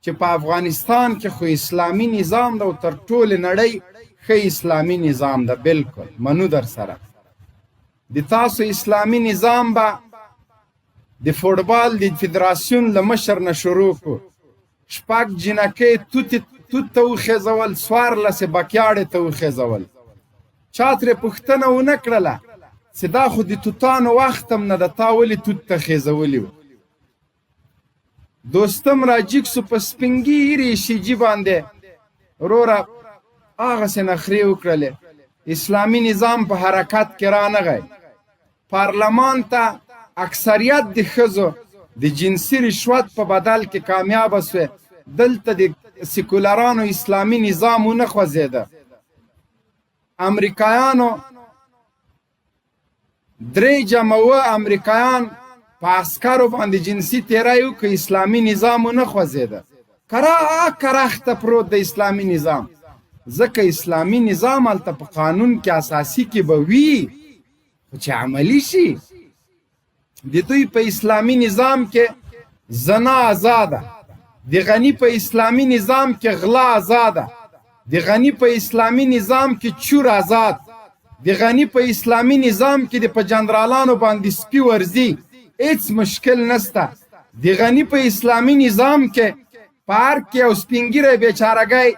چې په افغانستان کې خو اسلامي نظام ده او تر ټولې نړۍ ښه اسلامي نظام ده. بالکل منو در سره. د تاسو اسلامي نظام به د فوټبال د فدراسیون له مشر نه شروع کو، شپږ جینکۍ توت ته وخېزول، 14 یې بکیاړې ته وخېزول. چا ترې پوښتنه ونه کړله چې دا خو د توتانو وخت هم نه ده، تا ولې توت ته خېزولي وو؟ دوستم راجیګ سو په سپینګیري شیجي باندې، وروره هغسې نخرې وکړلې. اسلامي نظام په حرکت کې رانغی. پارلمان ته اکثریت د ښځو د جنسي رشوت په بدل کې کامیابه سوې. دلته د سیکولرانو اسلامي نظام ونه خوځېده. امریکایانو درې جمع اووه امریکایان په عسکرو باندې جنسي تیری وکړ، اسلامي نظام ونه خوځېده. کرا کرخته پروت د اسلامي نظام، ځکه اسلامي نظام هلته په قانون کې اساسي کې به وي، خو چې عملي شي. د دوی په اسلامي نظام کې زنا آزاده، د غني په اسلامي نظام کې غلا آزاده، د غني په اسلامي نظام کې چور آزاد، د غني په اسلامي نظام کې د په جنرالانو باندې سپي ورځي، هیڅ مشکل نسته. د غني په اسلامي نظام کې په ارګ کې یو سپینګیری بیچارهګی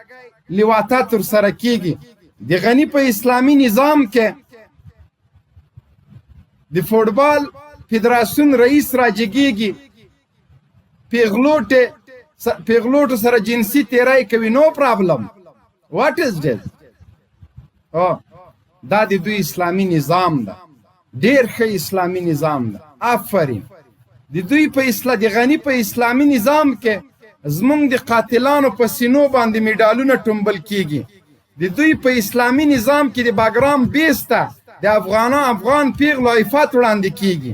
لواطت ورسره کیږي. د غني په اسلامي نظام کې د فوټبال فدراسیون رئیس راجګیږي، پیغلوټو سره جنسي تیری کوي. نو پرابلم، واټ از دیس؟ او دا د دوی اسلامي نظام ده، ډیر ښه اسلامي نظام ده. آفرین. د دوی په اسلام، د غني په اسلامي نظام کې زمونږ د قاتلانو په سینو باندې میډالونه ټومبل کیږي. د دوی په اسلامي نظام کې د باګرام بیس ته د افغان پیغلو عفت وړاندې کیږي.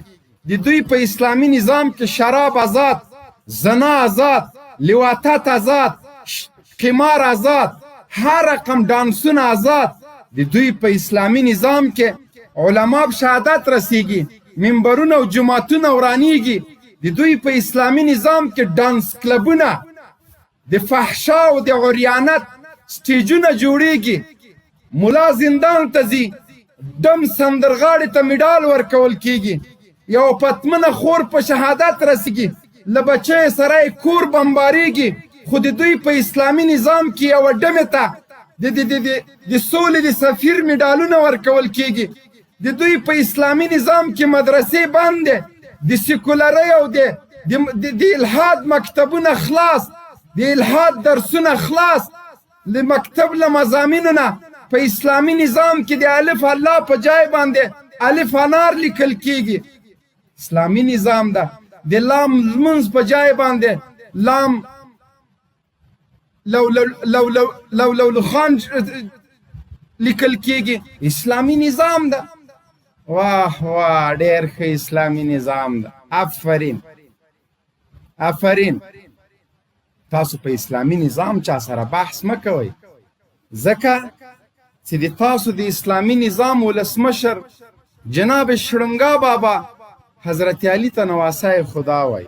د دوی په اسلامي نظام کې شراب آزاد، زنا آزاد، لواطت آزاد، قمار آزاد، هر رقم ډانسونه آزاد. د دوی په اسلامي نظام کې علما په شهادت رسیږي، منبرونه او جوماتونه ورانیږي. د دوی په اسلامي نظام کې ډانس کلبونه، د فحشا او د عریانت سټیجونه جوړیږي. ملا زندان ته ځي، دم سندرغاړي ته مډال ورکول کیږي. یو پتمنه خور په شهادت رسیږي، له بچیو سره یې کور بمباریږي. خو د دوی په اسلامي نظام کې یوه ډمې ته د د د د سولې د سفیر مډالونه ورکول کیږي. د دوی په اسلامي نظام کې مدرسې بند، د سیکولرۍ او د د الحاد مکتبونه خلاص، د الحاد درسونه خلاص، له مکتب له مضامینو نه په اسلامي نظام کې د الف الله په جای باندې الف انار لیکل کیږي. اسلامي نظام ده. د لام لمونځ په جای باندې لام لو لو لو لو لو لو لو خان لیکل کیږي. اسلامي نظام ده. واه واه، ډیر ښه اسلامي نظام ده. آفرین آفرین. تاسو په اسلامي نظام چا سره بحث مه کوئ، ځکه چې د تاسو د اسلامي نظام ولسمشر جناب شړنګا بابا حضرت علی ته نواسه خدا وای.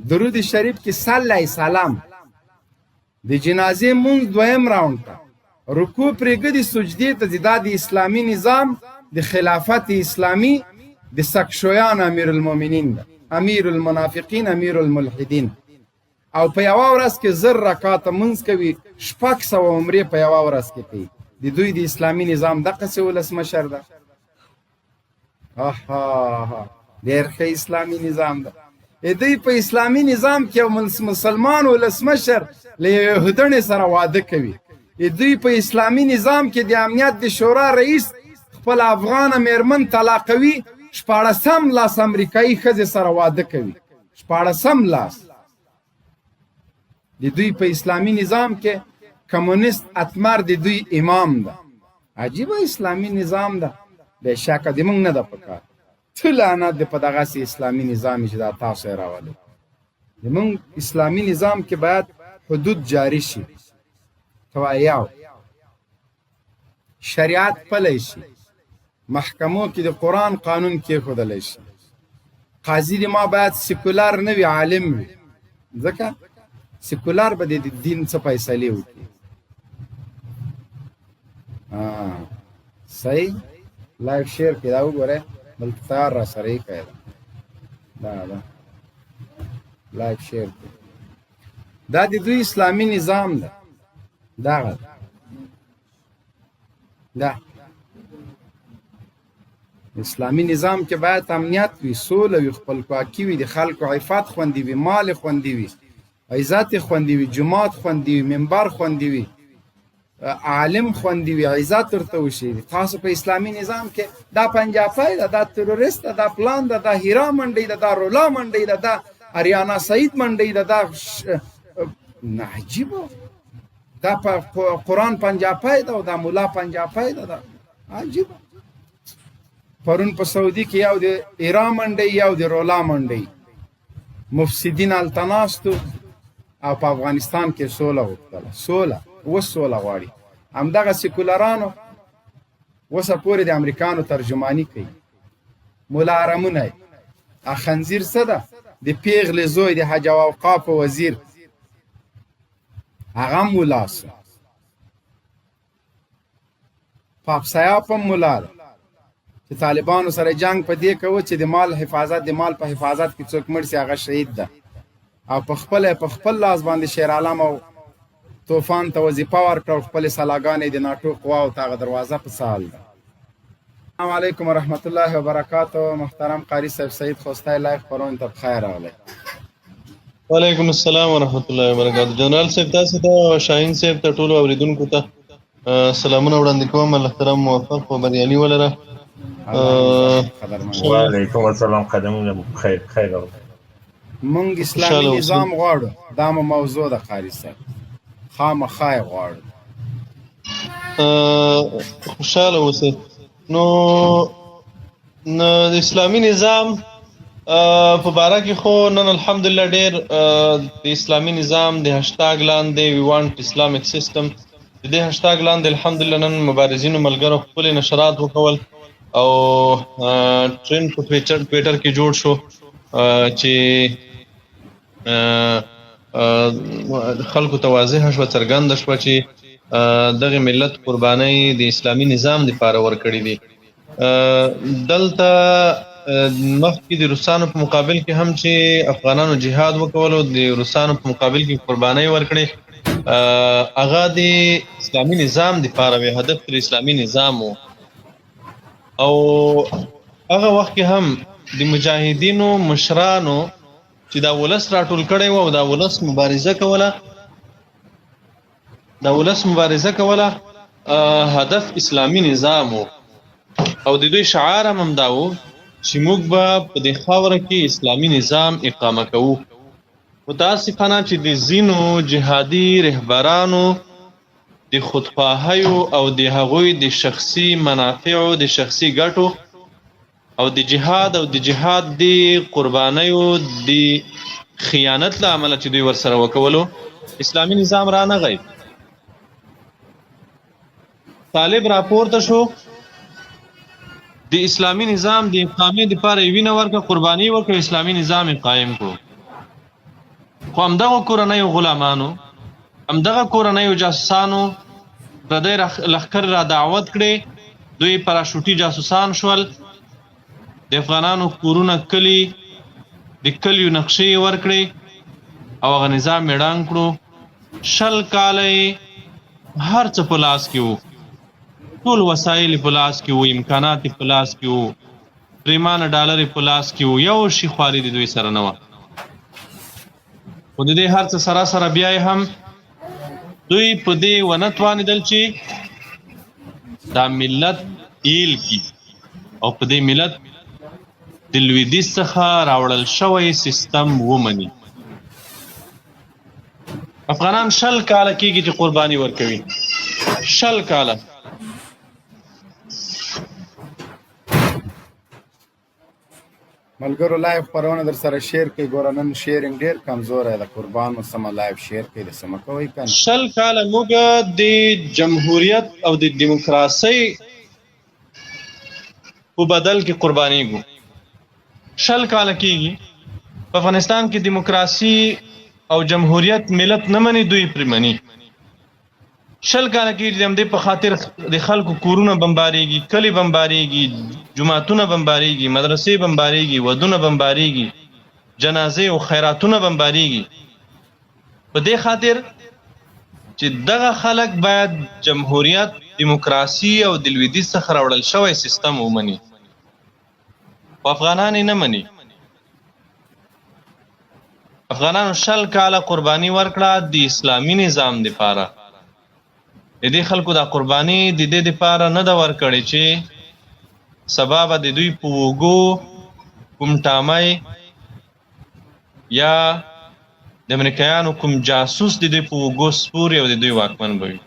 درود شریف کې صلی سلام د جنازې مونږ دویم راوند ته رکوع پرېږدي، سجدې ته ځي. دا د اسلامي نظام د خلافت اسلامي د سکشویان امیر المؤمنین ده، امیر المنافقین، امیر الملحدین. او په یوه ورځ کې 1000 رکعاته مونځ کوي، 600 عمرې په یوه ورځ کې کوي. د دوی د اسلامي نظام دقسې ولسمشر ده. اها، ډېر ښه اسلامي نظام ده. دوی په اسلامي نظام کې یو مسلمان ولسمشر له یهودڼې سره واده کوي. دوی په اسلامي نظام کې د امنیت د شورا رئیس خپل افغانه میرمن طلاقوي، 16 لاس امریکایي ښځې سره واده کوي، 16 لاس. د دوی په اسلامي نظام کې کمونست اتمر د دوی امام ده. عجیبه اسلامي نظام ده. بېشکه د موږ نه ده پکار. ته لعنت د په دغسې اسلامي نظام چې دا تاسو یې راولئ. د موږ اسلامي نظام کې باید حدود جاری شي، توایاو شریعت پلی شي، محکمو کې د قرآن قانون کېښودلی شي. قاضي دې ما باید سیکولر نه وي، عالم وي، ځکه سیکولر به د دین څه فیصلې وکړي. صحیح لایو شیر کې دا وګوره، بل تیار را سره یې کړی دا دا لایو شیر کې دا د دوی اسلامي نظام ده. دا دا اسلامي نظام کې باید امنیت وي، سوله وي، خپلواکي وي، د خلکو عفت خوندي وي، مال خوندي وي، عزت خوندي وي، جومات خوندي وي، منبر خوندي وي، عالم خوندي وي، عزت ورته وشي. تاسو په اسلامي نظام کې دا پنجابی ده، دا تروریست ده، دا پلان ده، دا هیرا منډۍ ده، دا رولا منډۍ ده، دا اریانا سعید منډۍ ده، دا نه عجیبه دا په قرآن پنجابی ده او دا مولا پنجابی ده، دا عجیبه. پرون په سعودي کې یو د ایرا منډۍ، یو د رولا منډۍ مفسدین هلته ناست او په افغانستان کې سوله غوښتله. سوله اوس سوله غواړي. همدغه سیکولرانو اوسه پورې د امریکانو ترجماني کوي. مولا ارمونه خنزیر څه ده؟ د پیغلې زوی د حج او اوقافو وزیر، هغه مولا سو. پاپ سیاف هم مولا ده چې طالبانو سره جنگ په دې کوي چې د مال حفاظت، د مال په حفاظت کې څوک مړ سي هغه شهید ده، او په خپل لاس باندې شیر عالم او طوفان ته وظیفه ورکړه او خپلې سلاګانې د ناټو قواو ته هغه دروازه په سال ده. السلام علیکم ورحمت الله وبرکاته. محترم قاری صاحب سعید خوستی لایف خپرونې ته پخیر راغلی. وعلیکم السلام ورحمت الله وبرکاته. جنرال صاحب تاسو ته، شاهین صاحب ته، ټولو اوریدونکو ته سلامونه وړاندې کوم. الله تعالی موفق او بریالي ولره. وعلیکم السلام، قدمونه خیر خیر. مونږ اسلامي نظام غواړو، دا مو موضوع ده قاری صاحب، خامخا یې غواړو. خوشحاله اوسئ. نو د اسلامي نظام په باره کې خو نن الحمدلله ډېر د اسلامي نظام د هشتاګ لاندې وی وانټ اسلامیک سیستم، د دې هشتاګ لاندې الحمدلله نن مبارزینو ملګرو خپلې نشرات وکول او ټرند په ټویټر کې جوړ شو چې خلکو ته واضح شوه، څرګنده شوه چې دغه ملت قربانۍ د اسلامي نظام لپاره ورکړې دي. دلته مخکې د روسانو په مقابل کې هم چې افغانانو جهاد وکولو، د روسانو په مقابل کې قربانۍ ورکړې، هغه د اسلامي نظام لپاره وي، هدف تر اسلامي نظام وو. او هغه وخت کې هم د مجاهدینو مشرانو چې دا ولس راټول کړی و او دا ولس مبارزه کوله، دا ولس مبارزه کوله، هدف اسلامي نظام وو. او د دوی شعار هم همدا وو چې موږ به په دې خاوره کې اسلامي نظام اقامه کوو. متاسفانه چې د ځینو جهادي رهبرانو د خودخواهیو او د هغوی د شخصي منافعو، د شخصي ګټو او د جهاد او د جهاد د قربانیو د خیانت له امله چې دوی ورسره وکولو، اسلامي نظام را نه غی. طالب راپورته شو، د اسلامي نظام د اقامې دپاره یې وینه ورکړه، قرباني ورکړه، اسلامي نظام یې قایم کړو. خو همدغو کورنیو غلامانو، همدغه کورنیو جاسوسانو پردی لښکر را دعوت کړې، دوی پراشوټي جاسوسان شول، د افغانانو کورونه، کلي، د کلیو نقشې یې ورکړې او هغه نظام یې ړنګ کړو. 20 کاله یې هر څه په لاس کې وو، ټول وسایل یې په لاس کې وو، امکانات یې په لاس کې وو، پریمانه ډالر یې په لاس کې وو، یو شي خواري د دوی سره نه وه. خو د دې هر څه سره سره بیا یې هم دوی په دې ونه توانېدل چې دا ملت ایل کی او په دې ملت د لویدیځ څخه راوړل شوی سیستم ومني. افغانان 20 کاله کېږي چې قرباني ورکوي، 20 کاله. ملګرو لایو خپرونه در سره شیر کړئ. ګوره نن شیرینګ ډېر کمزوری ده، قربان مو سمه لایو شیر کړئ، د سمه کوئ که نه. 20 کاله موږ د جمهوریت او د دیموکراسۍ په بدل کې قربانیږو. 20 کاله کېږي په افغانستان کې دیموکراسي او جمهوریت ملت نه مني، دوی پرې مني. 20 کاله کېږي د همدې په خاطر د خلکو کورونه بمبارېږي، کلي بمبارېږي، جوماتونه بمبارېږي، مدرسې بمبارېږي، ودونه بمبارېږي، جنازې او خیراتونه بمبارېږي. په دې خاطر چې دغه خلک باید جمهوریت، دیموکراسي او د لویدیځ څخه راوړل شوی سیستم ومني، خو افغانان یې نه مني. افغانانو 20 کاله قرباني ورکړه د اسلامي نظام دپاره. د دې خلکو دا قرباني د دې دپاره نه ده ورکړې چې سبا به د دوی په اوږو کوم ټامی یا د امریکایانو کوم جاسوس د دوی په اوږو سپوري او د دوی واکمن به وي.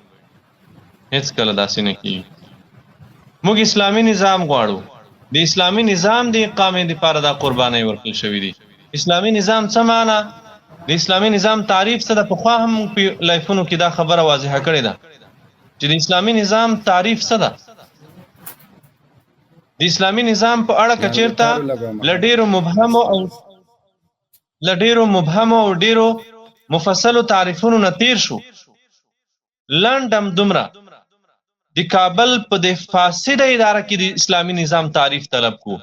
هیڅ کله داسې نه کیږي. موږ اسلامي نظام غواړو. د اسلامي نظام د اقامې لپاره دا قربانۍ ورکړل شوې دي. اسلامي نظام څه معنا؟ د اسلامي نظام تعریف څه ده؟ پخوا هم موږ په لایفونو کې دا خبره واضحه کړې ده چې د اسلامي نظام تعریف څه ده. د اسلامي نظام په اړه که چیرته له ډیرو مبهمو او له ډیرو مبهمو او ډیرو مفصلو تعریفونو نه تیر شو، لنډ هم دومره د کابل په د فاسده اداره کې د اسلامي نظام تعریف طلب کو.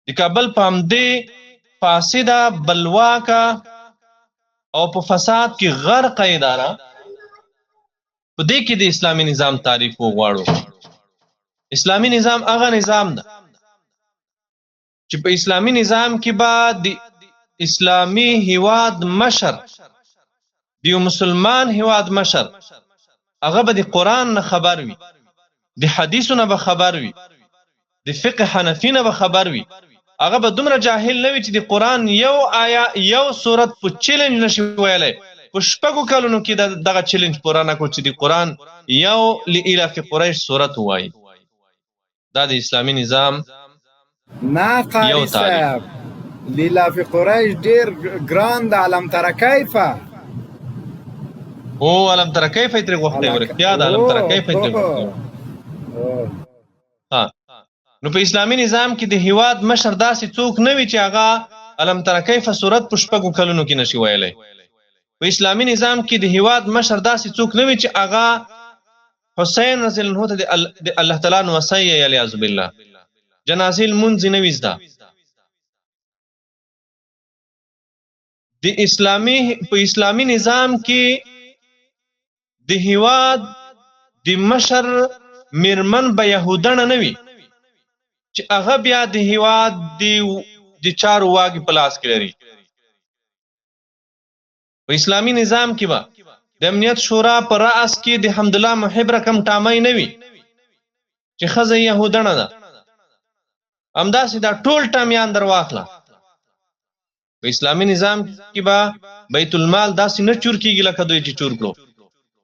د کابل په همدې فاسده، بلواکه او په فساد کې غرقه اداره، په دې کې د اسلامي نظام تعریف وغواړو. اسلامي نظام هغه نظام ده چې په اسلامي نظام کې به د اسلامي هیواد مشر، د یو مسلمان هیواد مشر، هغه به د قرآن نه خبر وي، د حدیثو نه به خبر وي، د فقه حنفي نه به خبر وي. هغه به دومره جاهل نه وي چې د قرآن یو آیا یو سورت په چیلنج نشي ویلی. په 6 کلونو کې دغه چیلنج پوره نه کړو چې د قرآن یو لإلاف قریش سورت ووایي. دا د اسلامي نظام نه قاری صاحب، لیلاف قریش ډیر ګران د علم تر کیفه. او علم تر کیفه تر غوښته، ورکتیا د علم تر کیفه تر غوښته. ها، نو په اسلامي نظام کې د هیواد مشر داسې څوک نه وي چې هغه علم تر کیفه صورت په 6 کلونو کې نشي ویلی. په اسلامي نظام کې د هیواد مشر داسې څوک نه وي چې هغه حسین رضی الله عنه ته د الله تعالی نوسی الیاذ بالله جنازې لمونځ نه وي زده. د اسلامي په اسلامي نظام کې د هیواد د مشر میرمن به یهودڼه نه وي چې هغه بیا د هیواد د چارو واګي په لاس کې لري. په اسلامي نظام کې به د امنیت شورا په رأس کې د حمدالله محب رقم ټامۍ نه وي چې ښځه یې یهودڼه ده. همداسې دا ټول ټامیان در واخله. په اسلامي نظام کې به بیت المال داسې نه چور کېږي لکه دوی چې چور کړو.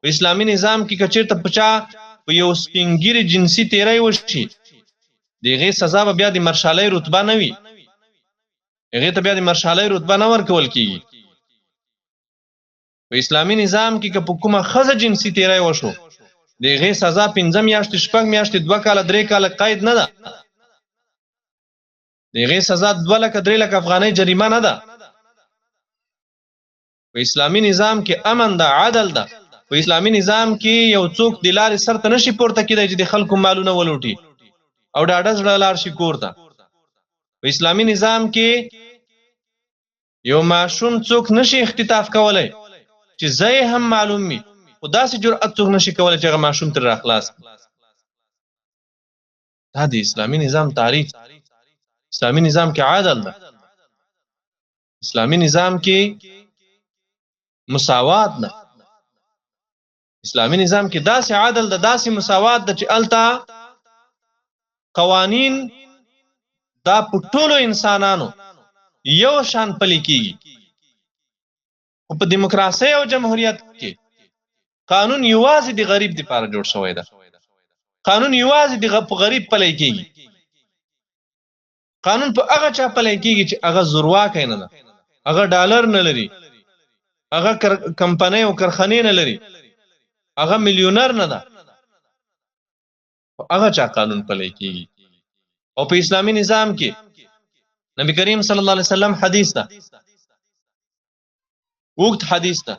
په اسلامي نظام کې که چېرته په چا په یو سپینګیري جنسي تیری وشي، د هغې سزا به بیا د مرشالۍ رتبه نه وي، هغې ته بیا د مرشالۍ رتبه نه ورکول کېږي. په اسلامي نظام کې که په کومه ښځه جنسي تیری وشو، د هغې سزا 5 میاشتې، 6 میاشتې، 2 کاله، 3 کاله قید نه ده. د هغې سزا 2 لکه، 3 لکه افغانۍ جریمه نه ده. په اسلامي نظام کې امن ده، عدل ده. په اسلامي نظام کې یو څوک د لارې سر ته نشي پورته کېدای چې د خلکو مالونه ولوټي او ډاډه زړه لاړ شي کور ته. په اسلامي نظام کې یو ماشوم څوک نشي اختطاف کولی چې ځای هم معلوم وي، خو داسې جرأت څوک نشي کولی چې هغه ماشوم ترې راخلاص کړي. دا د اسلامي نظام تعریف. اسلامي نظام کې عدل ده، اسلامي نظام کې مساوات ده، اسلامي نظام کې داسې عدل ده، داسې مساوات ده چې الته قوانین دا په ټولو انسانانو یو شان پلي کیږي. خو په دیموکراسي او جمهوریت کې قانون یوازې د غریب لپاره جوړ شوی ده. قانون یوازې د غریب پلی کیږي. قانون په هغه چا پلی کیږي چې هغه زورواکی نه ده، هغه ډالر نه لري، هغه کمپنۍ او کارخانې نه لري، هغه میلیونر نه ده، په هغه چا قانون پلی کیږي. او په اسلامي نظام کې نبی کریم صلی الله علیه وسلم حدیث ده، اوږد حدیث ده.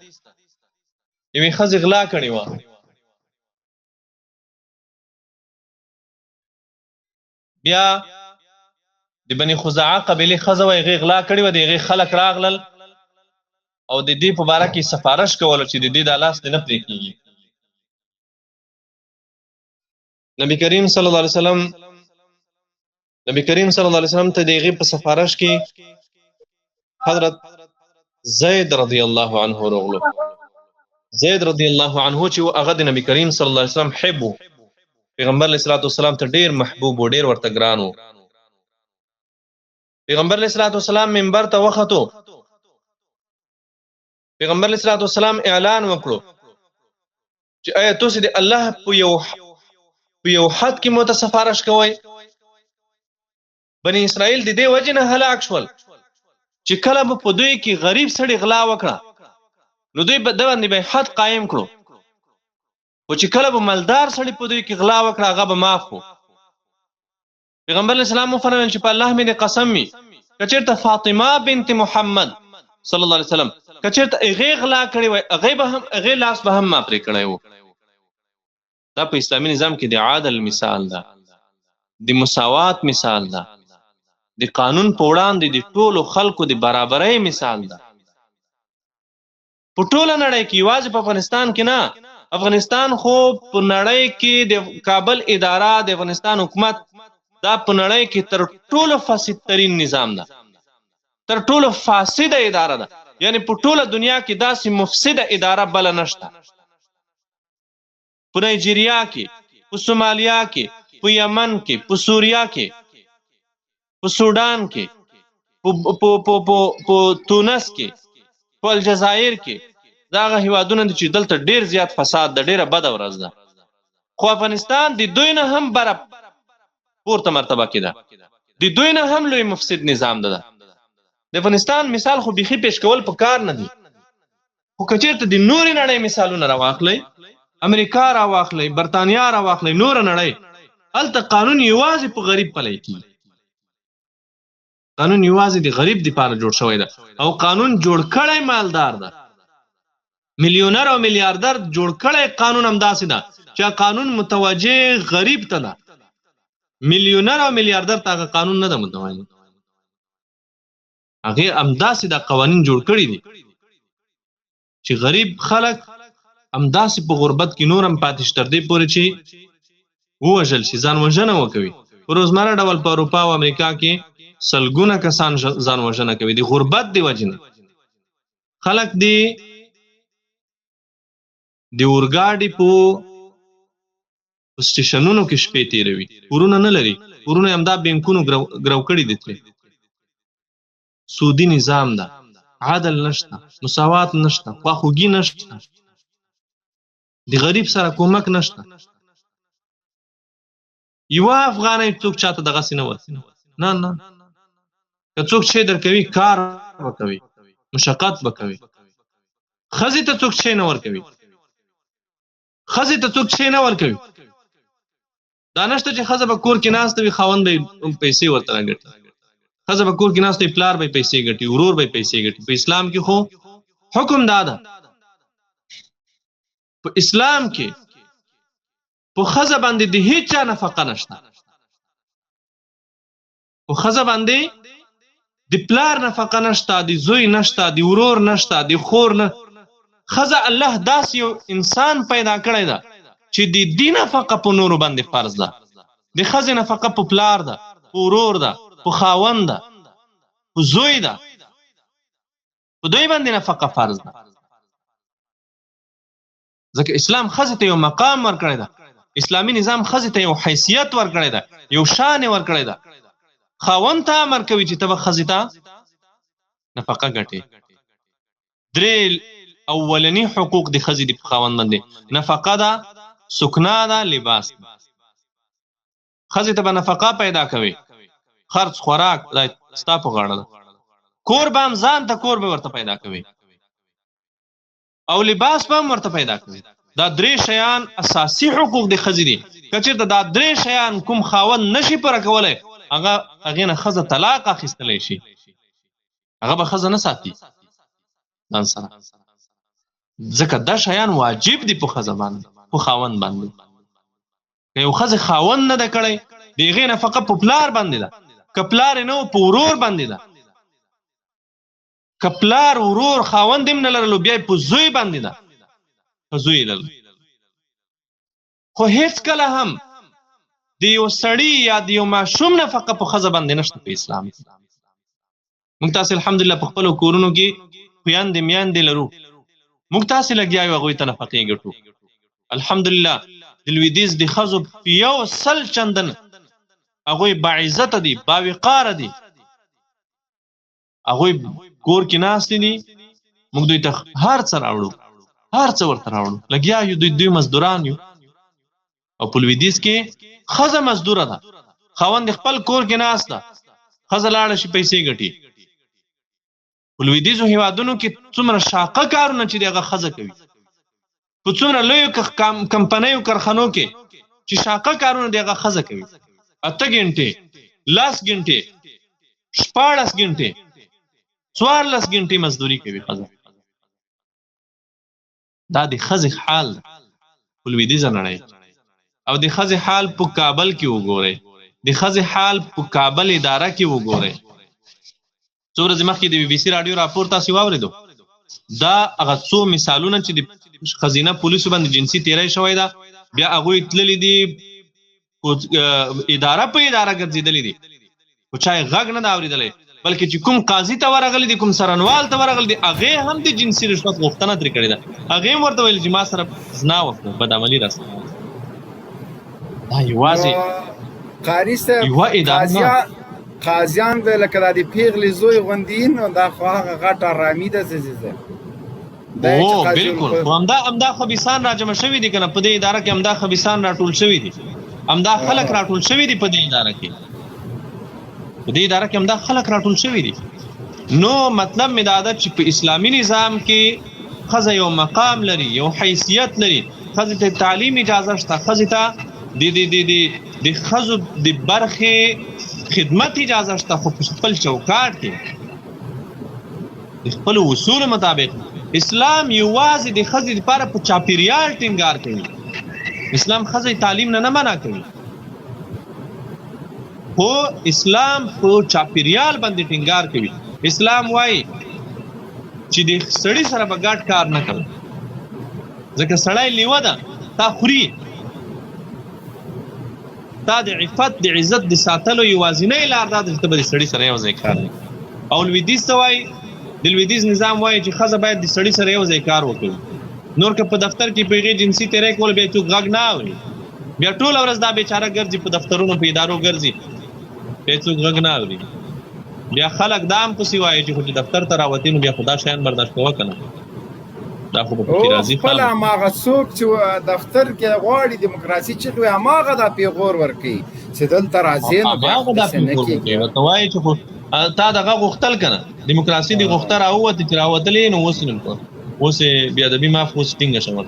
یوې ښځې غلا کړې وه، بیا د بني خزاعه قبیلې ښځه وه، هغې غلا کړې وه. د هغې خلک راغلل او د دې په باره کې سفارش کولو چې د دې دا لاس دې نه پرې کېږي. نبی کریم صلی الله علیه وسلم، نبی کریم صلی الله علیه وسلم ته د هغې په سفارش کې حضرت زید رضی الله عنه راغلو. زید رضی الله عنه چې هغه د نبی کریم صلی الله علیه وسلم حب، پیغمبر علیه الصلاۃ والسلام ته ډیر محبوب و، ډیر ورته ګران و. پیغمبر علیه الصلاۃ والسلام منبر ته وختو، پیغمبر علیه الصلاۃ والسلام اعلان وکړو چې آیا تاسو د الله په یو حد کې مو ته سفارش کوئ؟ بنی اسرائیل د دې وجې نه هلاک شول چې کله به په دوی کې غریب سړي غلا وکړه نو دوی به د باندې به حد قایم کړو، خو چې کله به مالدار سړي په دوی کې غلا وکړه هغه به معاف وو. پیغمبر علیه السلام وفرمایل چې په الله مې د قسم وي، که چېرته فاطمه بنت محمد صلی الله علیه وسلم که چېرته هغې غلا کړې وای، هغې به هم هغې لاس به هم ما پرې کړی وو. دا په اسلامي نظام کې د عادل مثال ده، د مساوات مثال ده، د قانون په وړاندې د ټولو خلکو د برابرۍ مثال ده. په ټوله نړۍ کې، یوازې په افغانستان کې نه، افغانستان خو په نړۍ کې د کابل اداره، د افغانستان حکومت دا په نړۍ کې تر ټولو فاسد ترین نظام ده، تر ټولو فاسده اداره ده. یعنی په ټوله دنیا کې داسې مفسده اداره بله نشته. په نایجیریا کې، په سومالیا کې، په یمن کې، په سوریا کې، په سودان کې، په په په په په تونس کې، په الجزایر کې، دا هغه هیوادونه دي چې دلته ډیر زیات فساد ده، ډیره بده ورځ ده. خو افغانستان د دوی نه هم بره پورته مرتبه کې ده، د دوی نه هم لوی مفسد نظام ده. د افغانستان مثال خو بیخي پیش کول په کار نه دی، خو که چېرته د نورې نړۍ مثالونه راواخلئ، امریکا راواخلئ، برتانیا راواخلئ، نوره نړۍ، هلته قانون یوازې په غریب پلی کېږي. قانون یوازې د غریب دپاره جوړ شوی ده او قانون جوړ کړی مالدار ده، میلیونر او میلیاردر جوړ کړی قانون همداسې ده چې قانون متوجه غریب ته ده، میلیونر او میلیاردر ته هغه قانون نه ده متوجه. هغه همداسې دا قوانین جوړ کړي دي چې غریب خلک همداسې په غربت کې نور هم پاتې شي تر دې پورې چې ووژل شي، ځان وژنه وکوي. په روزمره ډول په اروپا او امریکا کې سلګونه کسان ځان وژنه کوي د غربت د وجې نه. خلک دی د اورګاډي په سټیشنونو کې شپې تیروي، کورونه نه لري، کورونه همدا بانکونو ګرو کړي دي ترې. سودي نظام ده، عدل نشته، مساوات نشته، خواخوږي نشته، د غریب سره کومک نشته. یوه افغانۍ څوک چاته دغسې نه ورکوي، نه نه. که څوک چې درکوي کار به کوي، مشقت به کوي. ښځې ته څوک چې نه ورکوي، ښځې ته څوک چې نه ورکوي. دا نشته چې ښځه به کور کې ناسته وي، خاوند به پیسې ورته راګټي. ښځه به کور کې ناسته وي، پلار به پیسې ګټي، ورور به پیسې ګټي. په اسلام کې خو حکم دا ده، په اسلام کې په ښځه باندې د هیچا نفقه نشته. په ښځه باندې د پلار نفقه نشته، د زوی نشته، د ورور نشته، د خور نه. ښځه الله داسې یو انسان پیدا کړی ده چې د دې نفقه په نورو باندې فرض ده. د ښځې نفقه په پلار ده، په ورور ده، په خاوند ده، په زوی ده، په دوی باندې نفقه فرض ده. ځکه اسلام ښځې ته یو مقام ورکړی ده، اسلامي نظام ښځې ته یو حیثیت ورکړی ده، یو شان یې ورکړی ده. خاوند ته امر کوي چې ته به ښځې ته نفقه ګټې. درې اولني حقوق د ښځې دي په خاوند باندې، نفقه ده، سکنا ده، لباس ده. ښځې ته به نفقه پیدا کوي، خرڅ خوراک دا ستا په غاړه ده، کور به هم ځان ته کور به ورته پیدا کوي او لباس به هم ورته پیدا کوي. دا درې شیان اساسي حقوق د ښځې دي. که چېرته دا درې شیان کوم خاوند نشي پوره کولی، هغه هغې نه ښځه طلاق اخیستلی شي، هغه به ښځه نه ساتي ځان سره، ځکه دا شیان واجب دي په ښځه باندې، په خاوند باندې. که یو ښځې خاوند نه ده کړی، د هغې نفقه په پلار باندې ده، که پلار یې نه و په ورور باندې ده، که پلار ورور خاوند هم نه لرلو بیا په زوی باندې ده، که زوی یې لرلو. خو هیڅ کله هم د یو سړي یا د یو ماشوم نفقه په ښځه باندې نشته په اسلام کې. موږ تاسو الحمدلله په خپلو کورونو کې خویندې میندې لرو، موږ تاسو لګیا یو هغوی ته نفقې ګټو. الحمدلله د لویدیځ د ښځو په یو سل چندن هغوی باعزته دي، باوقاره دي، هغوی کور کې ناستې دي، موږ دوی ته هر څه راوړو، هر څه ورته راوړو، لګیا یو، دوی مزدوران یو. او په لویدیځ کې ښځه مزدوره ده، خاوند خپل کور کې ناست ده، ښځه لاړه شي پیسې ګټي. په لویدیځو هیوادونو کې څومره شاقه کارونه چې دی هغه ښځه کوي، په څومره لویو کمپنیو کارخانو کې چې شاقه کارونه دی هغه ښځه کوي، 8 ګنټې، 10 ګنټې، 16 ګنټې، 14 ګنټې مزدوري کوي ښځه. دا د ښځې حال ده په لویدیځه نړۍ. او د ښځې حال په کابل کې وګورئ، د ښځې حال په کابل اداره کې وګورئ. څو ورځې مخکې د بي بي سي راډیو راپور تاسو واورېدو، دا هغه څو مثالونه چې د ښځینه پولیسو باندې جنسي تیری شوی ده، بیا هغوی تللي دي اداره په اداره ګرځېدلي دي، خو چا یې غږ نه ده اورېدلی، بلکې چې کوم قاضي ته ورغلي دي، کوم څارنوال ته ورغلي دي، هغې هم د جنسي رشوت غوښتنه ترې کړې ده، هغې هم ورته ویل چې ما سره زنا وکړه، بدعملي راسره وکړه. دا یوازې قاري صاحب یوه اداره نه، قاضیان به لکه دا د پیغلې زوی غوندي، نو دا خو هغه غټه رامي ده. زه او بالکل، خو همدا خبیثان راجمع شوي دي کنه په دې اداره کې، همدا خبیثان راټول شوي دي، همدا خلک راټول شوي دي په دې اداره کې، په دې اداره کې همدا خلک راټول شوي دي. نو مطلب مې دا ده چې په اسلامي نظام کې ښځه یو مقام لري، یو حیثیت لري، ښځې ته تعلیم اجازه شته، ښځې ته د د د د د ښځو د برخې خدمت اجازه شته، خو په خپل چوکاټ کې د خپلو اصولو مطابق. اسلام یوازې د ښځې لپاره په چاپیریال ټینګار کوي، اسلام ښځې تعلیم نه نه منع کوي، خو اسلام په چاپیریال باندې ټینګار کوي. اسلام وایي چې د سړي سره به ګډ کار نه کوي، ځکه سړی لیوه ده، تا خوري، تا د عفت د عزت د ساتلو یوازینۍ لار دا ده چې ته به د سړي سره یو ځای کار نه کوې. او لویدیځ څه وایي؟ د لویدیځ نظام وایي چې ښځه باید د سړي سره یو ځای کار وکړي، نور که په دفتر کې په هغې جنسي تېری کول بیا څوک غږ نه اوري، بیا ټوله ورځ دا بیچاره ګرځي په دفترونو په ادارو ګرځي، بیا څوک غږ نه اوري. بیا خلک دا هم پسې وایي چې خو چې دفتر ته راوتې نو بیا خو دا شیان برداشت کوه که نه، دا خو به پکې راځي. خپل هماغه څوک چې دفتر کې غواړي دیموکراسي چې وي، هماغه دا پیغور ورکوي چې دلته راځې نو بیا هماغه دا پیغور ورکوي، ورته وایي چې خو تا دغه غوښتل که نه، دیموکراسي دې غوښته راووتې، چې راوتلې نو اوس نن اوس بیا ادبي معاف اوس ټینګه شوه.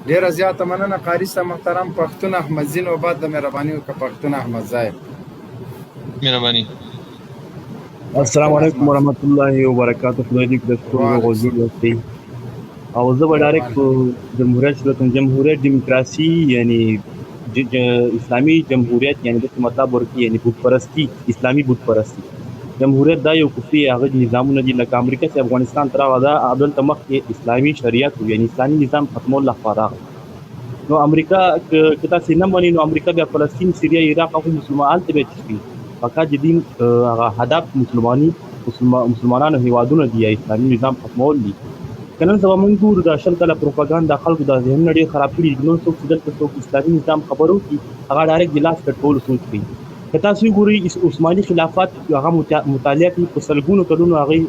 ډیره زیاته مننه قاري صاحب محترم. پښتون احمدزي نوبت د مهرباني وکړه، پښتون احمد صاحب مهرباني. السلام علیکم ورحمت الله وبرکاته. خدای دې د ټولو روغ او جوړ اوسئ. او زه به ډایرکټ په جمهوریت شروع کوم. جمهوریت دیموکراسي یعنی اسلامي جمهوریت، یعنی د مطلب ورکی یعنی بت پرستی، اسلامي بت پرستی. جمهوریت دا یو کفري هغه نظامونه دي، لکه امریکا چې افغانستان ته راغله، دلته مخکې اسلامي شریعت یعنی اسلامي نظام ختمول لخوا راغله. نو امریکا که تاسې نه منئ، نو امریکا بیا فلسطین، سوریه، عراق هغه مسلمان هلته بیا څه کوي؟ فقط د دین هغه هدف مسلماني مسلمانانو هیوادونه دي یا اسلامي نظام ختمول دي. که نن سبا موږ ګورو دا 20 کاله پروپاګاندا خلکو دا ذهنونه ډېر خراب کړي دي. نن څوک چې دلته څوک اسلامي نظام خبرو کړي، هغه ډایرکټ د لاس کټ کولو سوچ کوي. که تاسو وګورئ عثماني خلافت هغه مطالعه کوي، په سلګونو کلونو هغې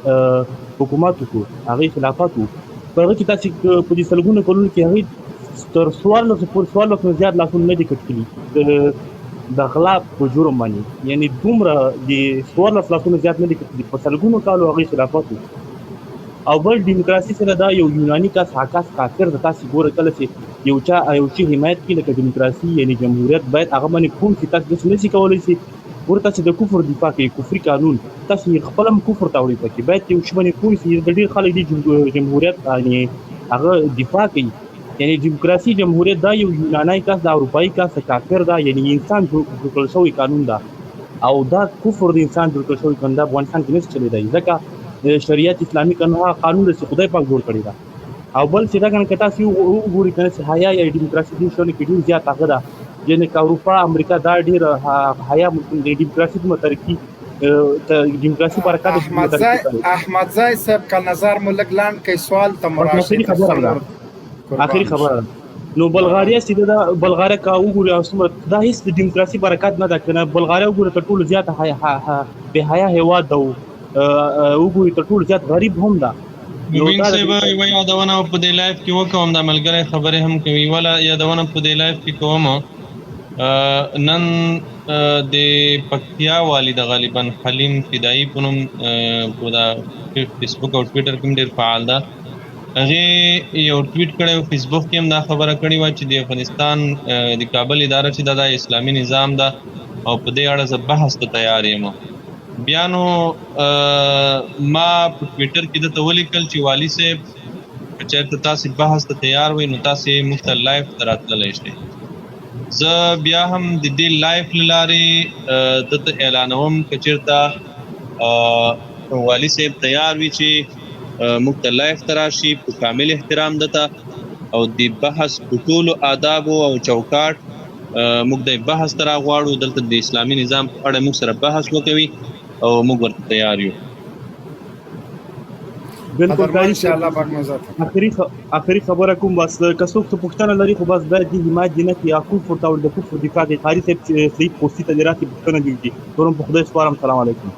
حکومت وکړو، هغې خلافت وو. په هغه کې تاسو په دې سلګونو کلونو کې هغې تر 14 پورې 14 نه زیات لاسونه نه دي کټ کړي د غلا په جرم باندې، یعنی دومره د 14 لاسونه زیات نه دي کټ کړي، په سلګونو کالو هغې خلافت وو. او بل دیموکراسي سره دا یو یوناني کس عکاس کافر د تاسو ګوره کله چې یو چا یو شي حمایت کوي لکه دیموکراسي یعنی جمهوریت، باید هغه باندې کوم چې تاسو داسې نشي کولی چې ګوره تاسو د کفر دفاع کوي، کفري قانون تاسو خپل هم کفر ته وړي پکې، باید یو شي باندې پوه شي. د ډېر خلک دي جمهوریت یعنی هغه دفاع کوي، یعنی دیموکراسي جمهوریت دا یو یوناني کس دا اروپایي کس کافر دا، یعنی انسان جوړ کړل شوی قانون دا او دا کفر د انسان جوړ کړل شوی قانون دا افغانستان کې نشي چلیدای، ځکه شریعت اسلامي قانون هغه قانون دی چې خدای پاک جوړ کړی دا. او بل چې دا کنه که تاسو وګورئ کنه چې حیا یا دیموکراسي دې شونه کې ډېر زیات هغه ده، یعنی که اروپا امریکا دا ډېر حیا ملکونه دي، دیموکراسي دومره ترقي دیموکراسي برکت. احمدزی صاحب که نظر مو لږ لنډ کړئ، سوال ته مو راشئ. خبره ده، اخري خبره ده. نو بلغاریا چې دا بلغاریا کا وګوري او څومره دا هیڅ د دیموکراسي برکت نه ده کنه. بلغاریا وګوره تر ټولو زیات بې حیا هیواد ده، وګوري تر ټولو زیات غریب هم ده. مبین صاحب یوه یادونه په دې live کې وکوم، دا ملګری خبرې هم کوي، ولا یادونه په دې live کې کوم. نن د پکتیا والي د غالبا حلیم فدایي په نوم په دا فیسبوک او ټویټر کې ډېر فعال ده، هغې یو ټویټ کړی او فیسبوک کې هم دا خبره کړې وه چې د افغانستان د کابل اداره چې ده دا اسلامي نظام ده او په دې اړه زه بحث ته تیار یم. بیا نو ما په ټویټر کې دته ولیکل چې والي صاحب که چېرته تاسې بحث ته تیار وئ نو تاسې موږ ته live ته راتللی شئ. زه بیا هم د دې live له لارې دته اعلانوم که چېرته والي صاحب تیار وي چې موږ ته live ته راشي په کامل احترام دته او د بحث په ټولو آدابو او چوکاټ موږ د بحث ته راغواړو، دلته د اسلامي نظام په اړه موږ سره بحث وکوي او موږ ورته تیار یو. بالکل قاری صاحب اخري خبره کوم، بس که څوک څه پوښتنه لري خو بس باید دې حمایت دې نه کړي، کفر ته د کفر دفاع کوي. قاری صاحب سعید خوستي ته دې راسي پوښتنه دې وکړي. نور په خدای سپارم، سلام علیکم.